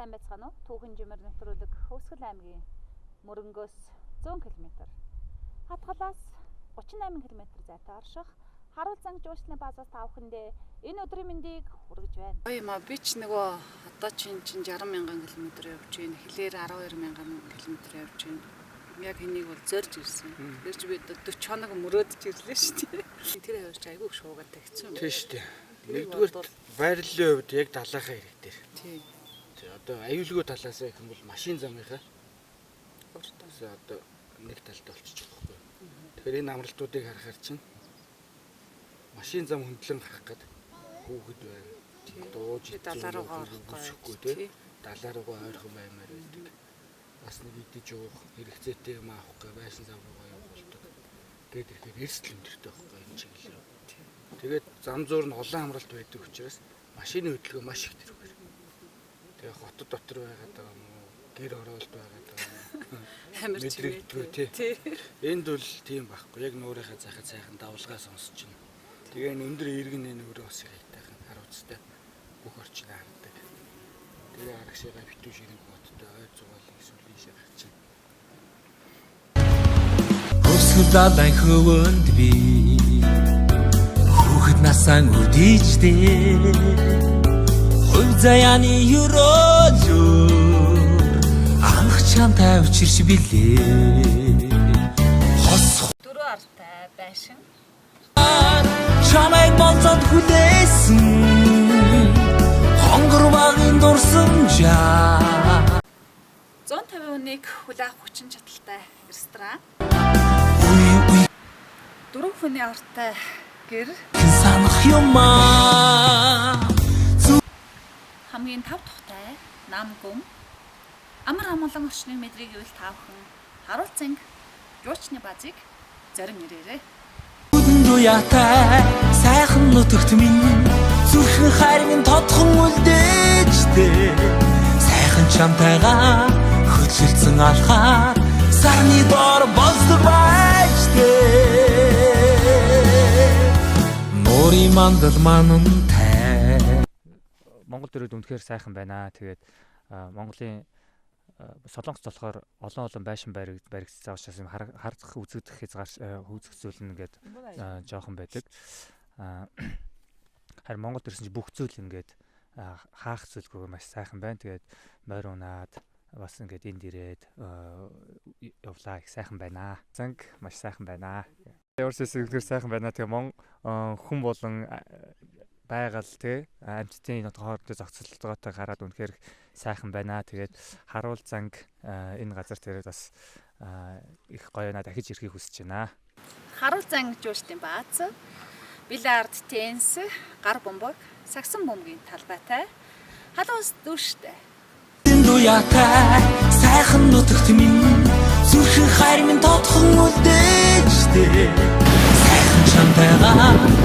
Сайн байцгаана уу? Түүхэн жимэр нэвтрүүлэг Хөвсгөл аймгийн Мөрөнгөөс 100 км. Хатгалаас 38 км зайтай орших Харуул занг жуулчны баазаас та бүхэндээ энэ өдрийн мэндийг хүргэж байна. Ой ма би ч нөгөө одоо чинь 60 мянган километр явж гин хэлээр 12 мянган километр явж гин. Яг энийг бол зорж ирсэн. Тэр чи би одоо 40 хоног мөрөөдөж ирлээ шүү дээ. Тэр хавьч айгүй их шуугаад тавьчихсан юм. Тийм шүү дээ. Тэрийг Нэгдүгээр бодвол- байрлалын хувьд яг далайхаа хэрэг дээр. Тий. Тий, одоо аюулгүй талаас гэх юм бол машин замынхаа Уртаа. бас одоо нэг талд болчих жоохгүй. Тэгэхээр энэ амралтуудыг харахаар чинь машин зам хөндлөн гарах гээд хүүхэд байна. Дууж Чи далаа руугаа орохгүй. орохгүй тий. Далаа руугаа ойрхон баймаар байдаг. Бас нэг идэж уух хэрэгцээтэй юм авах гээ байшин зам руугаа явах болдог. Гээд ирэхээр эрсдэл өндөртэй байхгүй энэ чиглэл рүү. Тэгээд зам зуур нь олон амралт байдаг учраас машины хөдөлгөөн маш их тэрүүгээр. Тэгээ хотод дотор байгаад байгаа юм уу? Гэр оролд байгаад байгаа юм уу? Амар Мэдрэгдгүй, чимээтэй. тий. Тий. Энд бол тийм байхгүй. Яг нуурынхаа захад сайхан давлгаа сонсож байна. Тэгээ энэ өндөр иргэн энэ өөрөө бас их аятайхан харуулцтай бүх орчин хардаг. Тэгээ арагшаага битүү ширэг боттой ой зугаалын эсвэл ийшээ гарч байна. Хөвсгөл далайн хөвөнд би хүүхэд насаа үдийждээ. Хувь заяаны ёроолоор анх чамтай учирч билээ. Хос Дөрөв артай байшин чамайг болзод хүлээсэн хонгор багын дурсамжаа. 150 хүнийг хүлээх хүчин чадалтай ресторан. Үе үе Дөрөв хүний ортой гэр санах юм аа. хамгийн тав тухтай нам гүм амар амгалан орчныг мэдрийг ивэл та бүхэн Харуул занг жуучны баазыг зорин ирээрэй. Нүдэн дуяатай сайхан нутагт минь зүрхэн хайр минь тодхон үлдээжтэй. Сайхан чамтайгаа хөдөлсөн алхаар сарны доор болсдог байжтэй. Нуурын мандал манантай. Монгол дөрүүд үнэхээр сайхан байна. Тэгээд Монголын Солонгос болохоор олон олон байшин баригдсан учраас юм харах үзэгдэх хязгаар үзэх зүйл нь ингээд жоохон байдаг. Харин Монголд ирсэн чинь бүх зүйл ингээд хаах зүйлгүй маш сайхан байна. Тэгээд морь унаад бас ингээд энд ирээд явлаа, их сайхан байна. Занг маш сайхан байна. Ямар ч байсан үнэхээр сайхан байна. Тэгээ хүн болон байгаль тий амьтдын хоорондын зохицолтойгоо гараад үнэхээр сайхан байна. Тэгээд Харуул занг энэ газар тэрээд бас их гоё на дахиж ирэхийг хүсэж байна. Харуул занг жуулчдын бааз, бильярд, теннис, гар бөмбөг, сагсан бөмбөгийн талбайтай, халуус дүүштэй. Дуяатай сайхан нутагт минь зүрхэн хайр минь тодхон үлдээжтэй. Сайхан чамтайгаа